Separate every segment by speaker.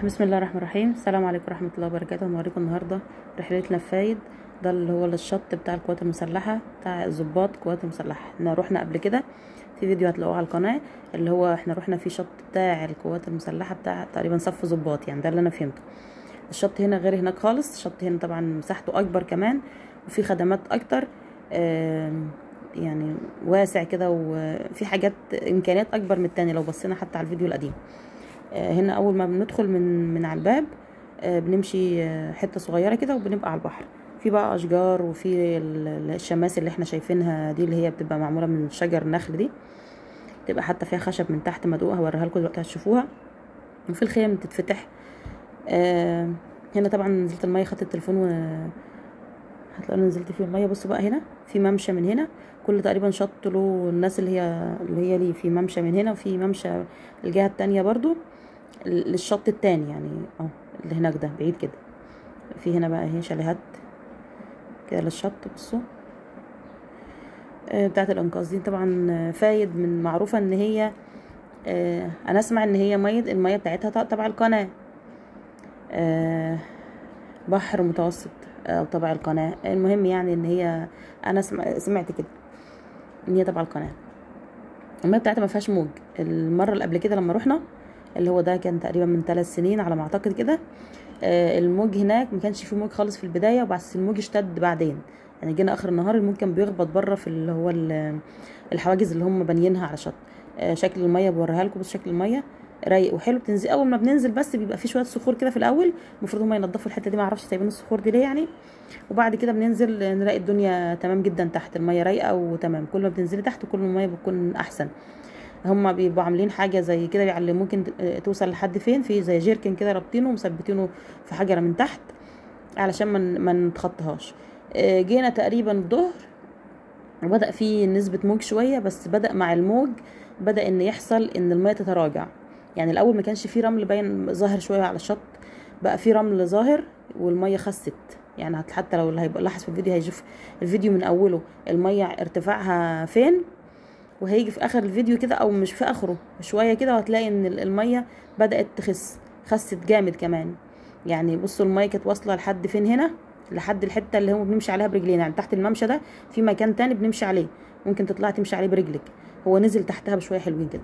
Speaker 1: بسم الله الرحمن الرحيم. السلام عليكم ورحمة الله وبركاته. هنوريكم النهارده رحلتنا في فايد، ده اللي هو الشط بتاع القوات المسلحة، بتاع الضباط القوات المسلحة. احنا رحنا قبل كده في فيديو هتلاقوه على القناة، اللي هو احنا رحنا في شط بتاع القوات المسلحة بتاع تقريبا صف ضباط، يعني ده اللي انا فهمته. الشط هنا غير هناك خالص، الشط هنا طبعا مساحته اكبر كمان وفي خدمات اكتر، يعني واسع كده وفي حاجات امكانيات اكبر من التاني لو بصينا حتى على الفيديو القديم. هنا اول ما بندخل من على الباب بنمشي حتة صغيرة كده وبنبقى على البحر. في بقى اشجار وفي الشماس اللي احنا شايفينها دي، اللي هي بتبقى معمولة من شجر نخل، دي تبقى حتى فيها خشب من تحت مدقوقه، هوريها لكم دلوقتي هتشوفوها. وفي الخيم بتتفتح. هنا طبعا نزلت المية، خدت التليفون و هتلاقوني نزلت فيه المية. بصوا بقى هنا في ممشى من هنا، كل تقريبا شط له الناس اللي هي ليه في ممشى من هنا، وفي ممشى الجهة التانية برضو للشط التاني، يعني اهو اللي هناك ده بعيد كده. في هنا بقى اهي شاليهات كده للشط. بصوا بتاعه الانقاذ دي طبعا فايد من معروفة ان هي انا اسمع ان هي مية، المية بتاعتها تبع القناة، بحر متوسط او تبع القناة. المهم يعني ان هي انا سمعت كده ان هي تبع القناة. المية بتاعتها ما فيهاش موج. المرة اللي قبل كده لما رحنا، اللي هو ده كان تقريبا من 3 سنين على ما اعتقد كده، الموج هناك ما كانش فيه موج خالص في البداية، وبعد الموج اشتد بعدين. يعني جينا اخر النهار الموج كان بيخبط بره في اللي هو الحواجز اللي هم بانيينها على الشط. شكل المية بوريها لكم، بس شكل المية رايق وحلو. بتنزل اول ما بننزل بس بيبقى في شوية صخور كده في الاول، المفروض هم ينضفوا الحتة دي، ما اعرفش سايبين الصخور دي ليه يعني. وبعد كده بننزل نلاقي الدنيا تمام جدا تحت، المية رايقة وتمام. كل ما بتنزلي تحت كل ما المية بتكون احسن. هم بيبقوا عاملين حاجة زي كده بيعلموك توصل لحد فين، في زي جيركن كده رابطينه ومثبتينه في حجره من تحت علشان ما نتخطاهاش. جينا تقريبا الظهر وبدا في نسبه موج شوية، بس بدا مع الموج بدا ان يحصل ان المية تتراجع. يعني الاول ما كانش فيه رمل باين ظاهر شوية على الشط، بقى فيه رمل ظاهر والمية خست. يعني حتى لو اللي هيبقى لاحظ في الفيديو هيشوف الفيديو من اوله المية ارتفاعها فين، وهيجي في اخر الفيديو كده او مش في اخره شوية كده وهتلاقي ان المية بدات تخس، خست جامد كمان. يعني بصوا المية كانت واصله لحد فين هنا، لحد الحتة اللي هو بنمشي عليها برجلينا، يعني تحت الممشى ده في مكان تاني بنمشي عليه، ممكن تطلع تمشي عليه برجلك، هو نزل تحتها بشوية حلوين كده.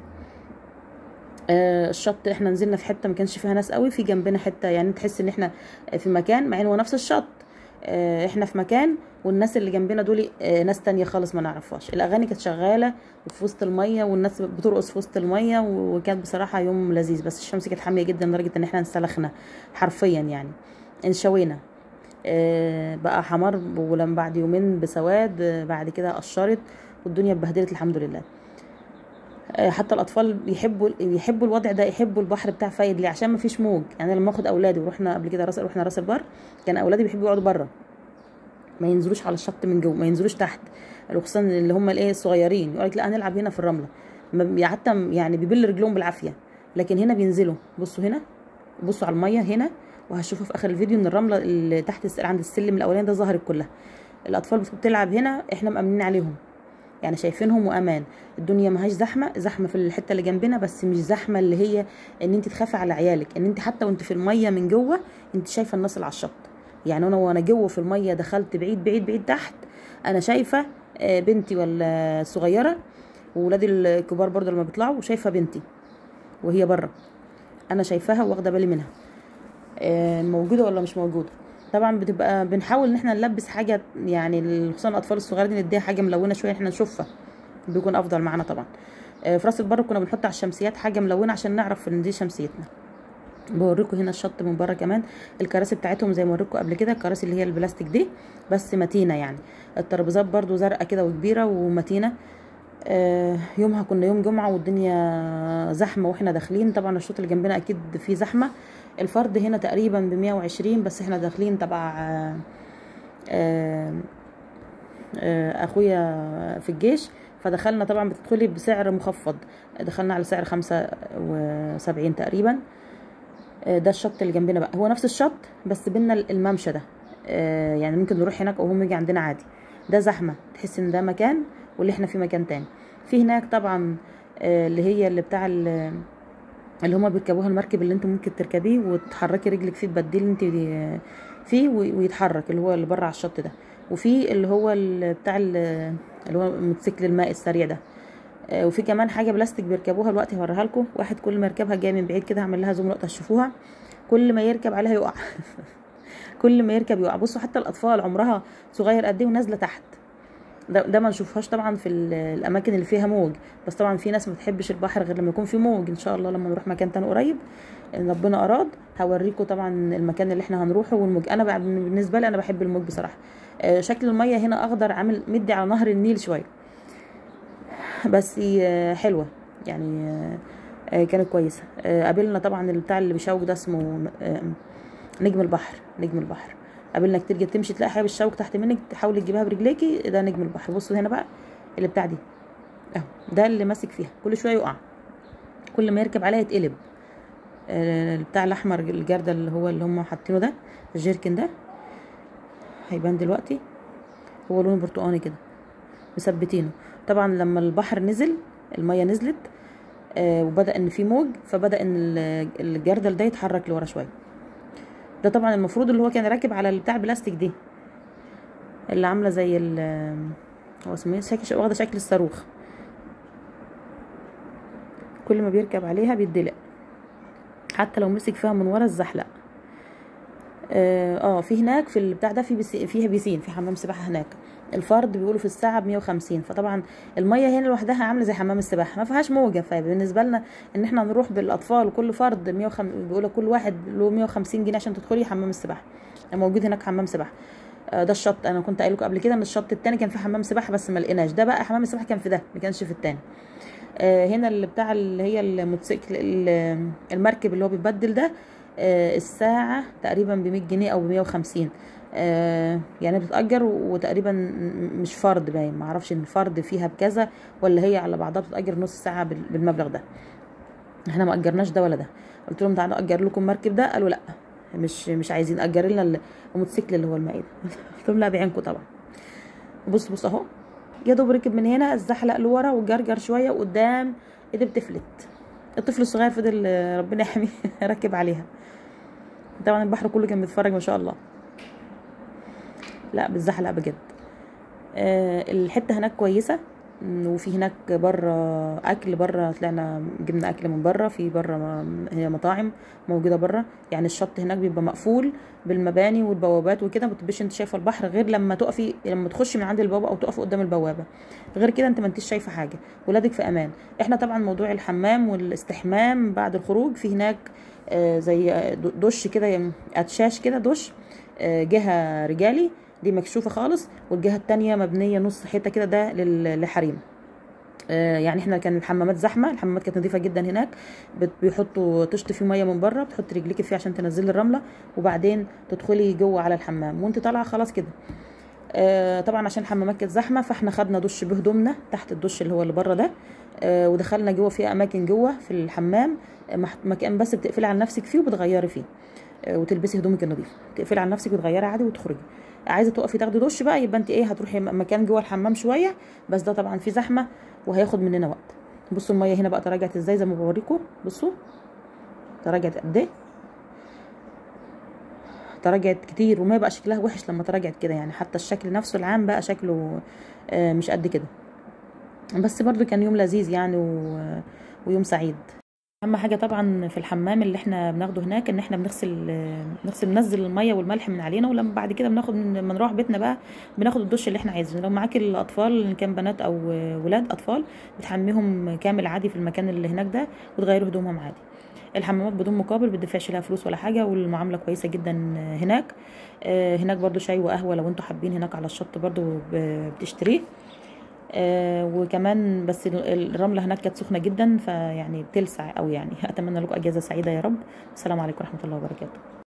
Speaker 1: الشط احنا نزلنا في حتة ما كانش فيها ناس قوي، في جنبنا حتة يعني تحس ان احنا في مكان، مع ان هو نفس الشط، احنا في مكان والناس اللي جنبنا دول ناس تانية خالص ما نعرفهاش. الاغاني كانت شغالة وفي وسط المية والناس بترقص في وسط المية، وكانت بصراحة يوم لذيذ. بس الشمس كانت حامية جدا لدرجة ان احنا انسلخنا حرفيا، يعني انشوينا، بقى حمر، ولما بعد يومين بسواد، بعد كده قشرت والدنيا اتبهدلت الحمد لله. حتى الاطفال يحبوا الوضع ده، يحبوا البحر بتاع فايد ليه؟ عشان ما فيش موج. يعني لما اخد اولادي ورحنا قبل كده رحنا راس البر، كان اولادي بيحبوا يقعدوا بره، ما ينزلوش على الشط من جوه، ما ينزلوش تحت، خصوصا اللي هم الايه الصغيرين، يقول لك لا هنلعب هنا في الرملة، حتى يعني بيبل رجلهم بالعافية. لكن هنا بينزلوا. بصوا هنا، بصوا على المية هنا، وهشوفوا في اخر الفيديو ان الرملة اللي تحت عند السلم الاولاني ده ظهرت كلها. الاطفال بتلعب هنا، احنا مأمنين عليهم يعني، شايفينهم وامان. الدنيا ما هيش زحمة، زحمة في الحتة اللي جنبنا بس مش زحمة اللي هي ان انت تخافي على عيالك، ان انت حتى وانت في المية من جوه انت شايفه الناس اللي على الشط. يعني انا وانا جوه في المية دخلت بعيد بعيد بعيد تحت، انا شايفه بنتي ولا الصغيرة وولادي الكبار برضه لما بيطلعوا، وشايفه بنتي وهي بره، انا شايفاها واخده بالي منها موجودة ولا مش موجودة. طبعا بتبقى بنحاول ان احنا نلبس حاجة، يعني خصوصا الاطفال الصغيرة دي نديها حاجة ملونة شوية احنا نشوفها، بيكون افضل معانا طبعا. في راس البر كنا بنحط على الشمسيات حاجة ملونة عشان نعرف ان دي شمسيتنا. بوريكم هنا الشط من بره كمان، الكراسي بتاعتهم زي ما وريتكم قبل كده، الكراسي اللي هي البلاستيك دي بس متينة يعني. الترابيزات برده زرقاء كده وكبيره ومتينه. يومها كنا يوم جمعه والدنيا زحمة واحنا داخلين، طبعا الشط اللي جنبنا اكيد فيه زحمة. الفرد هنا تقريبا ب120، بس احنا داخلين تبع اخويا في الجيش، فدخلنا طبعا بتدخلي بسعر مخفض، دخلنا على سعر 75 تقريبا. ده الشط اللي جنبنا بقى، هو نفس الشط بس بينا الممشى ده، يعني ممكن نروح هناك او هم يجي عندنا عادي. ده زحمة، تحس ان ده مكان واللي احنا في مكان تاني. في هناك طبعا اللي هي اللي بتاع اللي هما بيركبوها، المركب اللي انتم ممكن تركبيه وتحركي رجلك فيه، تبدلي انت فيه ويتحرك، اللي هو اللي بره على الشط ده. وفي اللي هو بتاع اللي هو موتوسيكل الماء السريع ده. وفي كمان حاجة بلاستيك بيركبوها دلوقتي هوريها لكم، واحد كل ما يركبها جاي من بعيد كده، هعمل لها zoom دلوقتي هتشوفوها، كل ما يركب عليها يقع كل ما يركب يقع. بصوا حتى الاطفال عمرها صغير قد ايه ونازلة تحت. ده ما نشوفهاش طبعا في الاماكن اللي فيها موج، بس طبعا في ناس ما بتحبش البحر غير لما يكون في موج. ان شاء الله لما نروح مكان تاني قريب ان ربنا اراد هوريكم طبعا المكان اللي احنا هنروحه والموج. انا بالنسبة لي انا بحب الموج بصراحة. شكل المية هنا اخضر، عامل مدي على نهر النيل شوية، بس حلوة يعني، كانت كويسة. قابلنا طبعا بتاع اللي بيشوك ده، اسمه نجم البحر. نجم البحر قابلنا كتير جدا، تمشي تلاقي حاجة بالشوك تحت منك تحاولي تجيبها برجليكي، ده نجم البحر. بصوا هنا بقى اللي بتاع دي اهو، ده اللي ماسك فيها كل شوية يقع، كل ما يركب عليها يتقلب. بتاع الاحمر الجردل اللي هو اللي هم حاطينه ده، الجيركن ده هيبان دلوقتي، هو لونه برتقاني كده مثبتينه. طبعا لما البحر نزل، المية نزلت وبدا ان في موج، فبدا ان الجردل ده يتحرك لورا شوية. ده طبعا المفروض اللي هو كان راكب على بتاع البلاستيك دي اللي عامله زي ال هو اسمه ايه، شكل واخده شكل الصاروخ، كل ما بيركب عليها بيدلق، حتى لو مسك فيها من ورا الزحلق. في هناك في البتاع ده في فيها بيسين، في حمام سباحة هناك. الفرد بيقولوا في الساعة ب 150. فطبعا المية هنا لوحدها عامله زي حمام السباحة، ما فيهاش موجه. فبالنسبه لنا ان احنا نروح بالاطفال وكل فرد 150، بيقولوا كل واحد له 150 جنيه عشان تدخلي حمام السباحة. موجود هناك حمام سباحة. ده الشط، انا كنت قايل لكم قبل كده ان الشط الثاني كان في حمام سباحة بس ما لقيناش. ده بقى حمام السباحة كان في ده، ما كانش في الثاني. هنا اللي بتاع اللي هي الموتوسيكل المركب اللي هو بيتبدل ده، الساعة تقريبا ب 100 جنيه او ب 150، يعني بتتأجر، وتقريبا مش فرد باين، ما اعرفش ان الفرد فيها بكذا ولا هي على بعضها بتتأجر نص ساعة بالمبلغ ده. احنا ما اجرناش ده ولا ده، قلت لهم تعالوا اجر لكم مركب ده، قالوا لا مش عايزين، اجر لنا الموتوسيكل اللي هو المائي ده. قلت لهم لا بعينكم طبعا. بص بص اهو، يا دوب ركب من هنا، اتزحلق لورا وجرجر شوية وقدام ايده بتفلت. الطفل الصغير فضل ربنا يحميه ركب عليها. طبعا البحر كله كان بيتفرج ما شاء الله. لا بتزحلق بجد. الحتة هناك كويسة، وفي هناك بره اكل، بره طلعنا جبنا اكل من بره، في بره هي مطاعم موجودة بره. يعني الشط هناك بيبقى مقفول بالمباني والبوابات وكده، ما بتبقيش انت شايفه البحر غير لما تقفي، لما تخشي من عند البوابة او تقفي قدام البوابة، غير كده انت ما انتش شايفه حاجة، ولادك في امان. احنا طبعا موضوع الحمام والاستحمام بعد الخروج في هناك زي دش كده، اتشاش كده، دش جهة رجالي دي مكشوفة خالص، والجهة الثانية مبنية نص حيطة كده، ده للحريم. يعني احنا كان الحمامات زحمة، الحمامات كانت نظيفة جدا هناك، بيحطوا تشطفي مية من بره، بتحطي رجليكي فيه عشان تنزلي الرملة، وبعدين تدخلي جوه على الحمام وانت طالعه خلاص كده. طبعا عشان الحمامات كانت زحمة، فاحنا خدنا دش بهدومنا تحت الدش اللي هو اللي بره ده، ودخلنا جوه في اماكن جوه في الحمام، مكان بس بتقفلي على نفسك فيه وبتغيري فيه، وتلبسي هدومك النظيفة، تقفلي على نفسك وتغيري عادي وتخرجي. عايزه تقفي تاخدي دش بقى، يبقى انت ايه، هتروحي مكان جوه الحمام شوية، بس ده طبعا فيه زحمة وهياخد مننا وقت. بصوا المية هنا بقى تراجعت ازاي زي ما بوريكم، بصوا تراجعت قد ايه، تراجعت كتير، وما بقى شكلها وحش لما تراجعت كده، يعني حتى الشكل نفسه العام بقى شكله مش قد كده. بس برضو كان يوم لذيذ يعني ويوم سعيد. اهم حاجة طبعا في الحمام اللي احنا بناخده هناك ان احنا بنغسل ننزل المية والملح من علينا، ولما بعد كده بناخد لما نروح بيتنا بقى بناخد الدش اللي احنا عايزينه. لو معاك الاطفال ان كان بنات او ولاد اطفال بتحميهم كامل عادي في المكان اللي هناك ده، وتغيروا هدومهم عادي. الحمامات بدون مقابل، بتدفعش لها فلوس ولا حاجة، والمعاملة كويسة جدا هناك. هناك برضو شاي وقهوة لو انتوا حابين، هناك على الشط برضو بتشتريه. وكمان بس الرملة هناك كانت سخنة جدا، فيعني بتلسع قوي يعني. اتمنى لكم اجازه سعيدة يا رب. السلام عليكم ورحمة الله وبركاته.